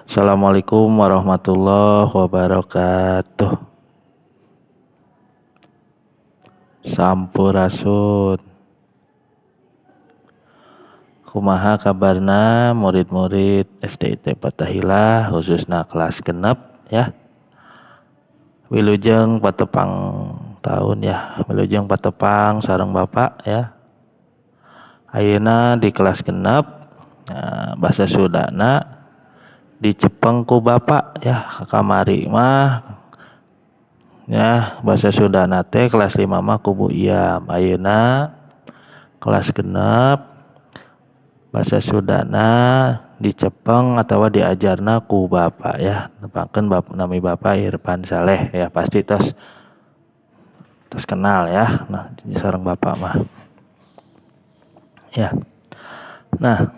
Assalamualaikum warahmatullahi wabarakatuh. Sampurasun. Kumaha kabarna murid-murid SDIT Fatahillah, khususna kelas 6 ya. Wilujeng patepang tahun ya, wilujeng patepang sareng Bapak ya. Ayeuna di kelas 6 nah, bahasa Sundana dicepeng ku Bapak ya. Kamari mah ya bahasa Sundana teh kelas 5 mah ku Bu Iam. Ayeuna kelas 6 bahasa Sundana dicepeng atau diajarna ku Bapak ya. Nepangkeun bap nami Bapak Irfan Saleh ya, pasti tos tos kenal ya. Nah, sareng Bapak mah ya. Nah,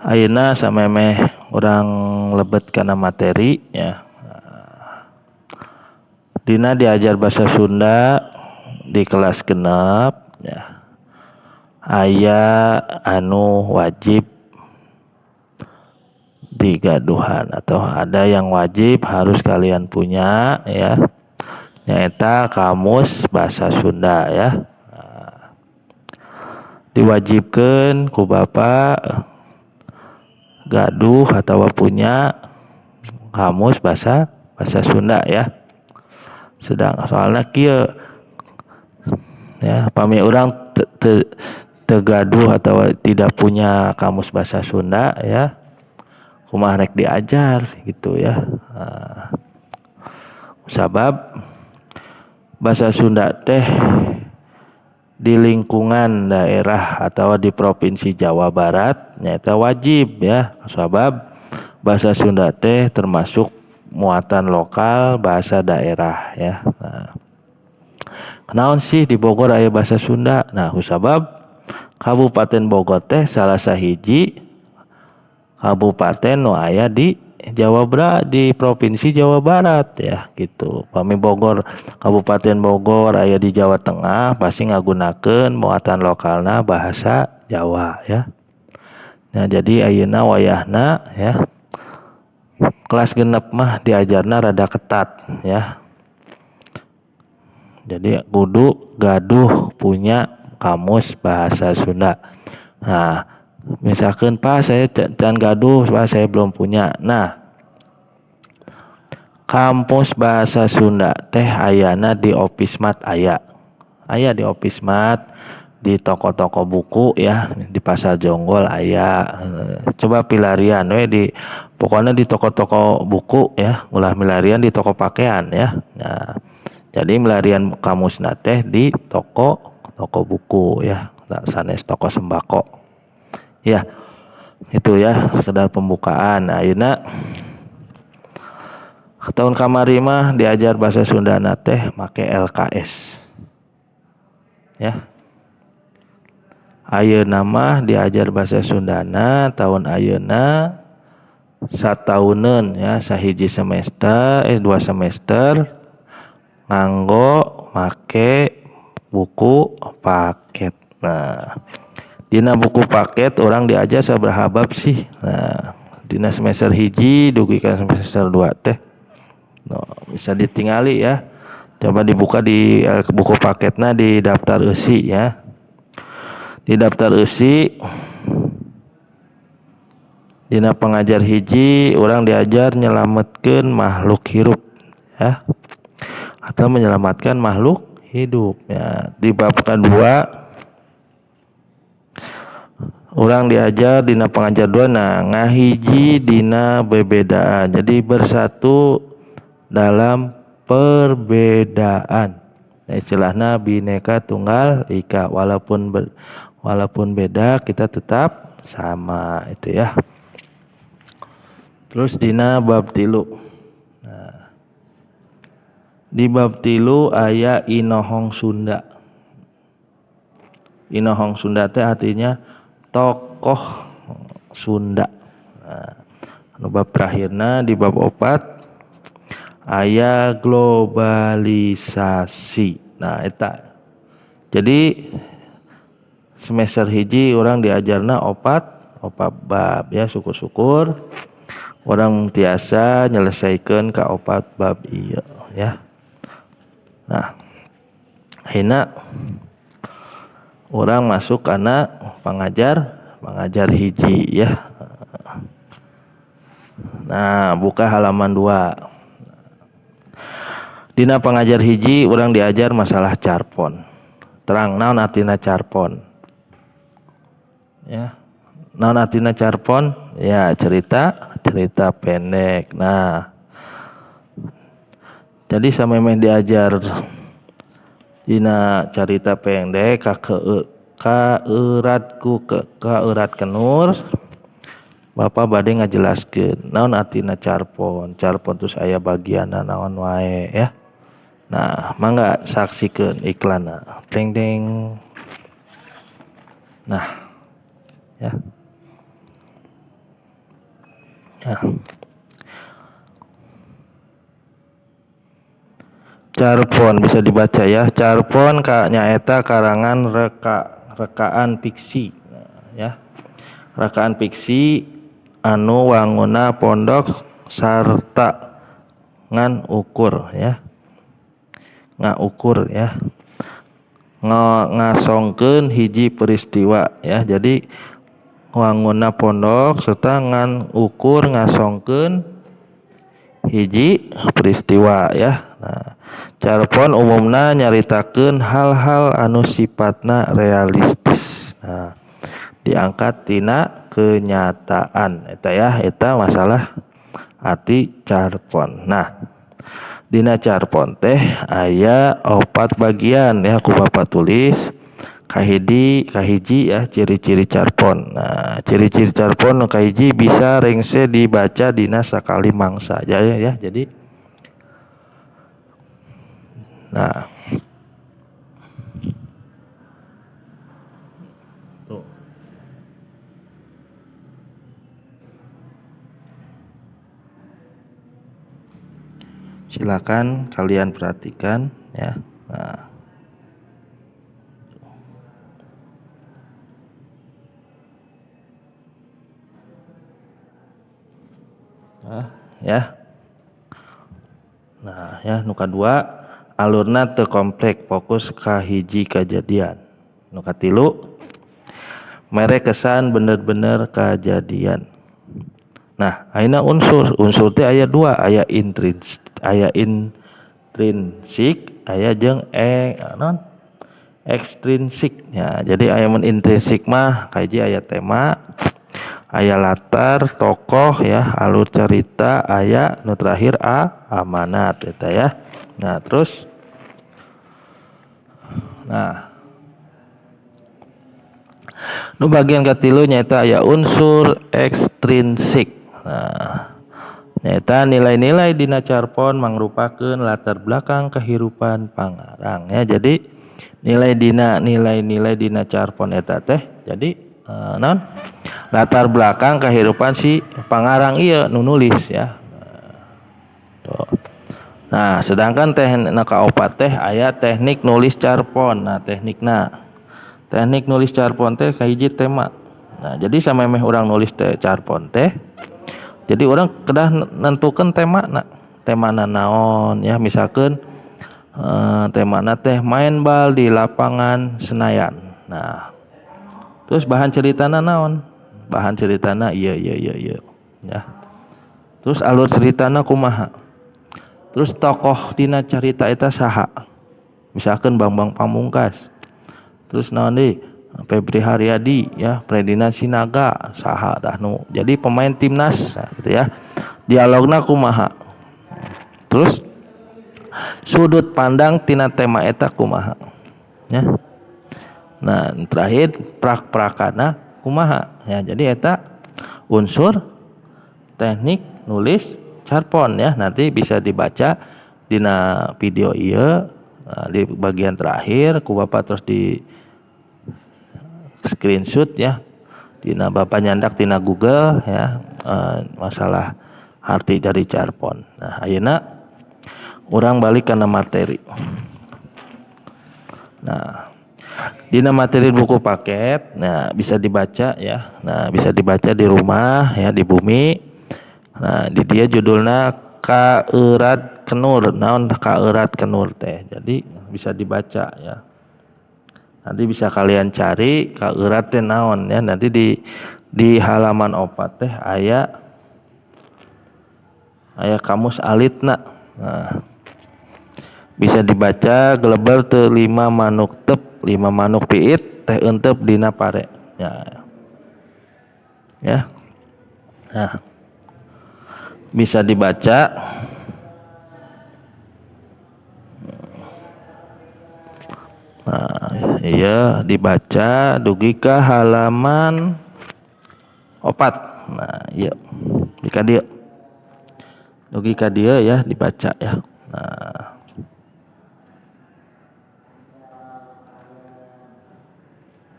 ayeuna samemeh urang lebet kana materi ya. Dina diajar bahasa Sunda di kelas 6 ya, aya anu wajib digaduhan atau ada yang wajib harus kalian punya ya, nyaeta kamus bahasa Sunda ya. Diwajibkan ku Bapak gaduh atau punya kamus bahasa bahasa Sunda ya. Sedang soalnya kieu ya, pami urang teu gaduh atau tidak punya kamus bahasa Sunda ya, kumaha rek diajar gitu ya. Nah, sabab bahasa Sunda teh di lingkungan daerah atau di Provinsi Jawa Barat nyaeta wajib ya, sabab bahasa Sunda teh termasuk muatan lokal bahasa daerah ya. Nah, kunaon sih di Bogor aya bahasa Sunda? Nah, kusabab Kabupaten Bogor teh salah sahiji kabupaten nu aya di Jawa Barat, di Provinsi Jawa Barat ya gitu. Pami Bogor, Kabupaten Bogor aya di Jawa Tengah, pasti ngagunakeun muatan lokalna bahasa Jawa ya. Nah, jadi ayeuna wayahna ya kelas 6 mah diajarna rada ketat ya. Jadi kudu gaduh punya kamus bahasa Sunda. Nah, misalkan, "Pak, saya can gaduh, Pak, saya belum punya." Nah, kamus bahasa Sunda teh ayana di Opismat aya. Aya di Opismat, di toko-toko buku ya, di Pasar Jonggol aya. Coba pilarian we di pokoknya di toko-toko buku ya, ulah milarian di toko pakaian ya. Nah, jadi milarian kamusna teh di toko toko buku ya, sanes toko sembako. Ya, itu ya sekedar pembukaan. Nah, ayeuna tahun kamari mah diajar bahasa Sundana teh make LKS. Ya. Ayeuna mah diajar bahasa Sundana tahun ayeuna satauneun ya, sahiji semester, eh, 2 semester nganggo make buku paket. Nah, dina buku paket urang diajar sabaraha bab sih? Nah, dina semester 1 dugi ka semester 2 teh. No, bisa ditingali ya. Coba dibuka di buku paketnya di daftar eusi ya. Di daftar eusi, dina pengajar 1 urang diajar nyelametkeun makhluk hirup ya, atau menyelamatkan makhluk hidup ya. Di bab kedua urang diajar dina pengajar 2, nah, ngahiji dina bebedaan, jadi bersatu dalam perbedaan. Nah, istilahnya Bhinneka Tunggal Ika, walaupun beda kita tetap sama itu ya. Terus dina bab 3. Nah, di bab 3 aya inohong Sunda. Inohong Sunda teh artinya tokoh Sunda. Nah, anu bab terakhirna di bab 4 aya globalisasi. Nah, eta. Jadi semester 1 urang diajarna opat Opat bab ya, syukur-syukur urang tiasa nyelesaikan ka opat bab ieu ya. Nah, ayeuna urang masuk kana pangajar hiji ya. Nah, buka halaman 2. Dina pangajar hiji urang diajar masalah carpon. Terang naon artina carpon? Ya. Naon artina carpon? Ya, cerita pendek. Nah, jadi samemeh diajar dina carita pendek kaeurat kenur, Bapak bade ngajelaskeun naon artina carpon. Carpon terus aya bagianna naon wae ya. Nah, mangga saksikeun iklanna. Teng deng. Nah, ya. Ya. Carpon bisa dibaca ya. Carpon nyaeta karangan rekaan fiksi. Nah, ya. Rekaan fiksi anu wanguna pondok sarta ngan ukur ya. Ngaukur ya. Ngasongkeun hiji peristiwa ya. Jadi wanguna pondok serta ngan ukur ngasongkeun hiji peristiwa ya. Nah, carpon umumna nyaritakeun hal-hal anu sifatna realistis. Nah, diangkat tina kenyataan eta ya, eta masalah arti carpon. Nah, dina carpon teh aya 4 bagian ya, ku Bapak tulis. Kahiji ya, ciri-ciri carpon. Nah, ciri-ciri carpon nu kahiji bisa rengse dibaca dina sakali mangsa. Jadi ya, jadi nah, tuh. Silakan kalian perhatikan ya. Nah. Nah, ya. Nah, ya nu kadua alurna teu komplek, fokus ka hiji kajadian. Nu katilu mere kesan bener-bener kajadian. Nah, ayeuna unsur teh aya 2, aya intrinsik, aya jeung non ekstrinsik ya. Jadi aya mun intrinsik mah kahiji aya tema, aya latar, tokoh ya, alur cerita, aya nu terakhir amanat eta ya. Nah, terus nah nu bagian katilu nyaeta aya unsur ekstrinsik. Nah, nyaeta nilai-nilai dina carpon mangrupakeun latar belakang kehidupan pangarang ya. Jadi nilai-nilai dina carpon eta teh jadi non latar belakang kehidupan si pangarang ieu nu nulis ya. Tuh. Nah, sedangkan teknik kaopat teh aya teknik nulis carpon. Nah, teknik nulis carpon teh kahiji tema. Nah, jadi samemeh urang nulis teh carpon teh, jadi urang kedah nentukeun temana. Temana naon ya, misalkan temana teh main bal di lapangan Senayan. Nah, terus bahan ceritana naon? Bahan ceritana iya ya. Terus alur ceritana kumaha? Terus tokoh dina carita eta saha? Misalkan Bambang Pamungkas. Terus naon deui? Febri Haryadi ya, Ferdinand Sinaga saha tah nu. Jadi pemain timnas nah, gitu ya. Dialogna kumaha? Terus sudut pandang tina tema eta kumaha? Ya. Nah, terakhir prak-prakana kumaha ya. Jadi eta unsur teknik nulis carpon ya. Nanti bisa dibaca dina video ieu di bagian terakhir ku Bapak terus di screenshot ya. Dina Bapak nyandak dina Google ya, masalah arti dari carpon. Nah, ayeuna urang balik kana materi. Nah, Dina materi buku paket, nah bisa dibaca ya. Nah, bisa dibaca di rumah ya, di bumi. Nah, di dia judulnya Kaeurat Kenur. Naon kaeurat kenur teh? Jadi bisa dibaca ya. Nanti bisa kalian cari kaeurat teh naon ya. Nanti di halaman 4 teh aya aya kamus alitna. Nah, bisa dibaca geleber teu lima manuk tep, lima manuk piit teh eunteup dina pare ya. Ya. Nah, bisa dibaca. Nah, iya dibaca dugi ka halaman 4. Nah, iya dugi dieu. Dugi ka dieu ya dibaca ya. Nah,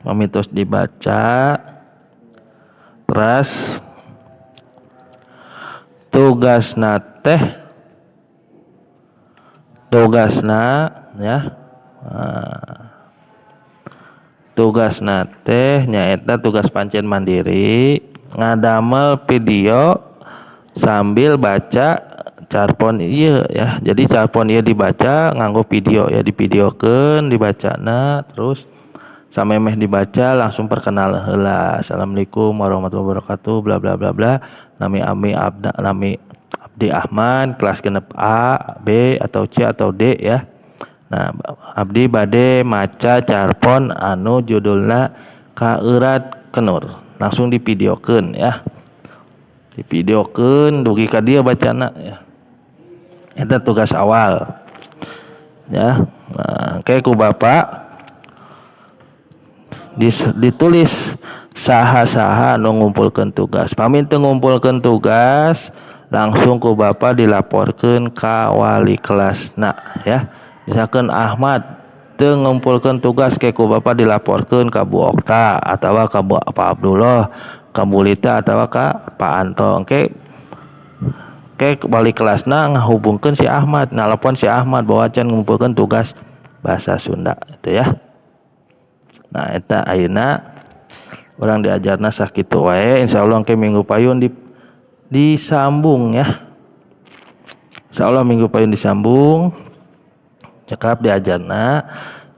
pami tos dibaca terus tugasna teh tugasna ya. Nah, tugasna teh nyaeta tugas pancen mandiri ngadamel video sambil baca carpon ieu ya. Jadi carpon ieu dibaca nganggo video ya, divideokeun dibacana terus samemeh dibaca langsung perkenalan heula. Assalamualaikum warahmatullahi wabarakatuh, bla bla bla bla. Nami ami abda, nami Abdi Ahmad, kelas 6 A, B atau C atau D ya. Nah, abdi bade maca carpon anu judulna Kaeurat Kenur. Langsung divideokeun ya. Divideokeun dugi ka dieu bacana ya. Eta tugas awal. Ya. Nah, engke ku bapak ditulis saha-saha anu ngumpulkeun tugas. Pami teu ngumpulkeun tugas, langsung ku bapak dilaporkeun ka wali kelasna ya. Misalkan Ahmad teu ngumpulkeun tugas, ke ku bapak dilaporkeun ka Bu Okta atawa ka Bu Pak Abdullah, ka Bu Lita atawa ka Pak Anto. Engke ke wali kelasna ngahubungkeun si Ahmad, nalapon si Ahmad bahwa can ngumpulkeun tugas bahasa Sunda itu ya. Nah, eta ayeuna urang diajarna sakitu wae. Insyaallah engke minggu payun disambung ya. Insyaallah minggu payun disambung. Cekap diajarna.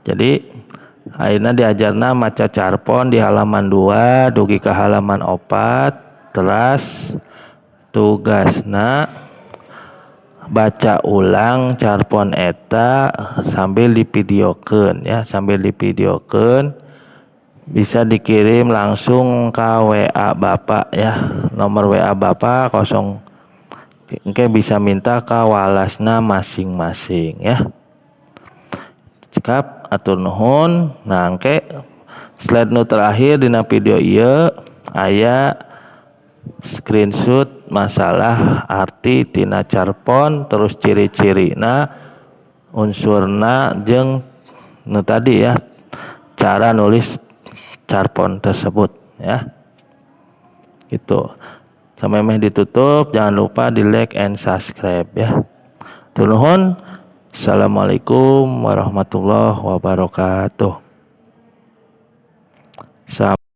Jadi ayeuna diajarna maca carpon di halaman 2 dugi ka halaman 4, teras tugasna baca ulang carpon eta sambil divideokeun ya, sambil divideokeun bisa dikirim langsung ke WA Bapak ya. Nomor WA Bapak kosong, engke bisa minta ka walasna masing-masing ya. Cekap, atur nuhun. Nah, engke slide nu terakhir dina video ieu aya screenshot masalah arti tina carpon, terus ciri-cirina, unsurna, jeung nu tadi ya, cara nulis carpon tersebut ya. Gitu. Sampai meh ditutup, jangan lupa di like and subscribe ya. Nuhun. Assalamualaikum warahmatullahi wabarakatuh. Salam.